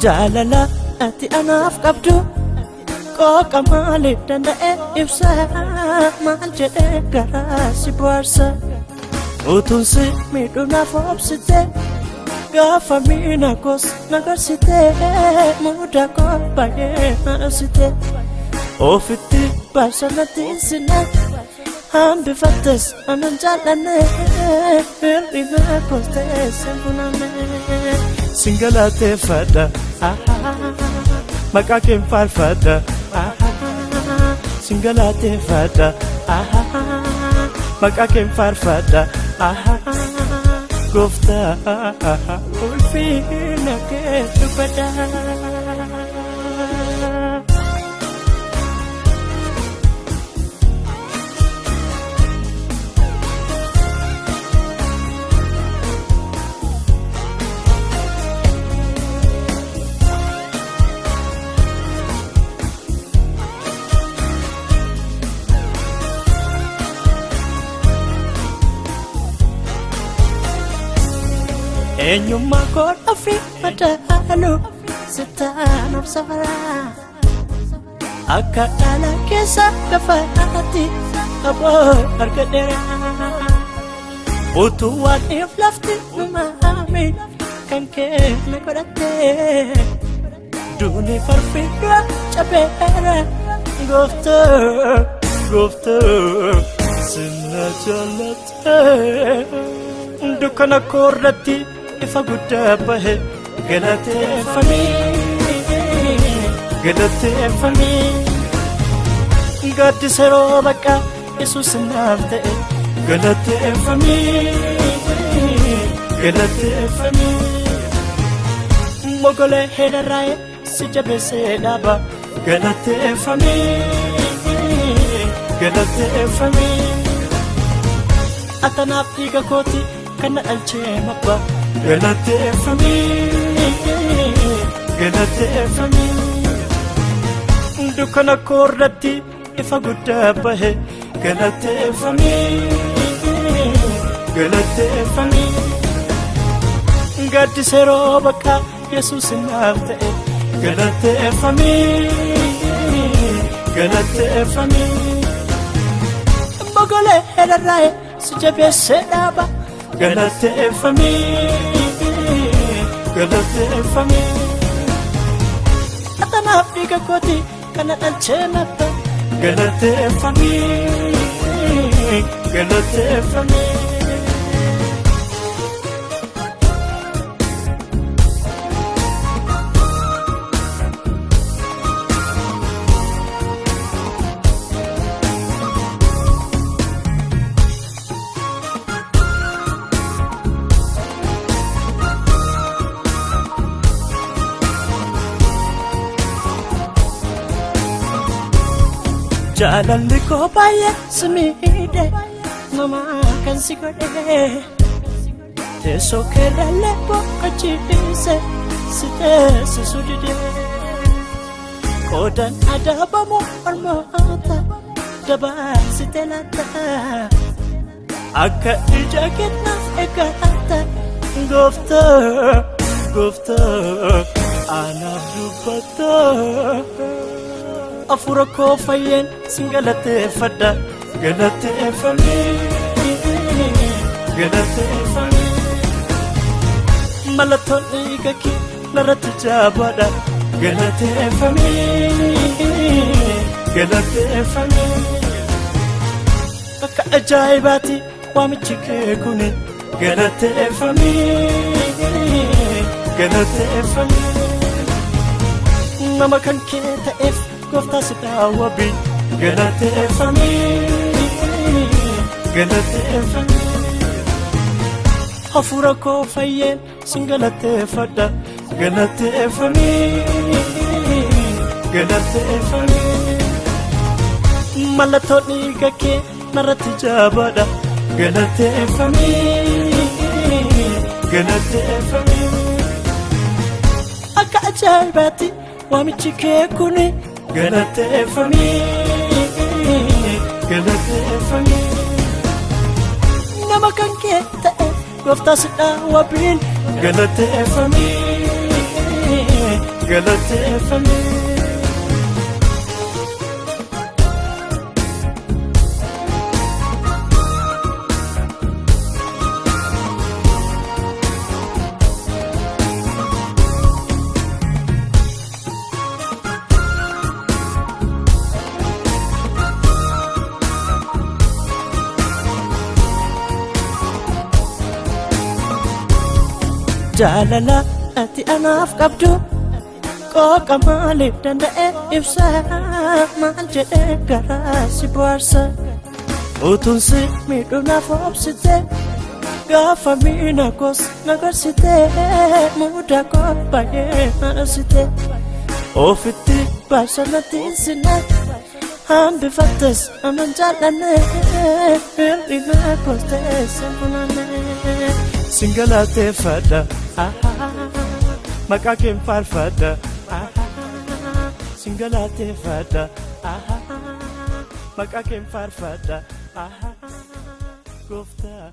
Jaalala ati anaaf qabdu qooqa maaliif danda'e ibsa, maal jedhee garaa si bohaarsa? Utuun si miidhuu naaf obsite, gaafa miina koos na gorsite, muda koo baay'ee na dhoksite, ofitti baasa natti hin sinne, hambifattes anan jaallanne, hir'ina koos ta'e sin funaanne. Sin galateeffadha, maqaa keen faarfadha. Sin galateeffadha, maqaa keen faarfadha. Gooftaa, ulfina kee dubbadha. Eenyummaa koo ofii madaalu sitaan of safaraa, akka dhala keessa gafaatti aboo argadheera. Utuu waan if lafti numaami kan kee na godhatte, duuni farfi dura cabeera. Gooftaa, gooftaa, sinna jaalatte, dukkana koo irratti ifa guddaa bahe. Galateeffamii, galateeffamii, gaaddisa yeroo bakka Yesuus naaf ta'e. Galateeffamii, galateeffamii, mogolee heedarraa'e si jabeessee dhaaba. Galateeffamii, galateeffamii, atanaaf dhiiga kooti kan na dhalchee mabba. Galateeffamii, galateeffamii, dukkana koo irratti ifa guddaa bahe. Galateeffamii, galateeffamii, gaaddisa yeroo bakka Yesuus naaf ta'e. Galateeffamii, galateeffamii, mogolee heedarraa'e si jabeessee dhaaba. Galateeffamii, galateeffamii, atanaaf dhiiga kooti kana dhalchee nabba. Galateeffamii, galateeffamii. Jaalalli koo baay'ee si miidhe, nama kan si godhe, teessoo keerrallee boqochiise si teessisu dide, qoodaan adabamu ormoota dabarsite laata, akka ija kennaaf eeggata. Gooftaa, gooftaa, anaaf dubbata. Afuura koo fayyeen sin galateeffadha. Galateeffamii, galateeffamii, mallattoon dhiiga kee narratti jabaadha. Galateeffamii, galateeffamii, akka ajaa'ibaati waamichi kee kuni. Galateeffamii, galateeffamii, nama kan kee ta'eef gooftaa si daawwabi. Galateeffamii, galateeffamii, hafuura koo fayyeen sin galateeffadha. Galateeffamii, galateeffamii. Mallattoo dhiiga kee narratti jabaadha. Galateeffamii, galateeffamii. Akka ajaa'ibaatti waamichi kee kuni. Galateeffamii, galateeffamii. Nama kan kee ta'e gooftaa sidhaa wabiin. Galateeffamii, galateeffamii. Jaalala ati anaaf qabdu qooqa maaliif danda'e ibsa? Maal jedhee garaa si bohaarsa? Utuun si miidhuu naaf obsite, gaafa miina koos na gorsite, muda koo baay'ee na dhoksite, ofitti baashanatti sinna hambifattes aman jaallanne hir'ina koos ta'e sin funaanne. Sin galateeffadha, maqaa keen faarfadha. Sin galateeffadha, maqaa keen faarfadha, gooftaa.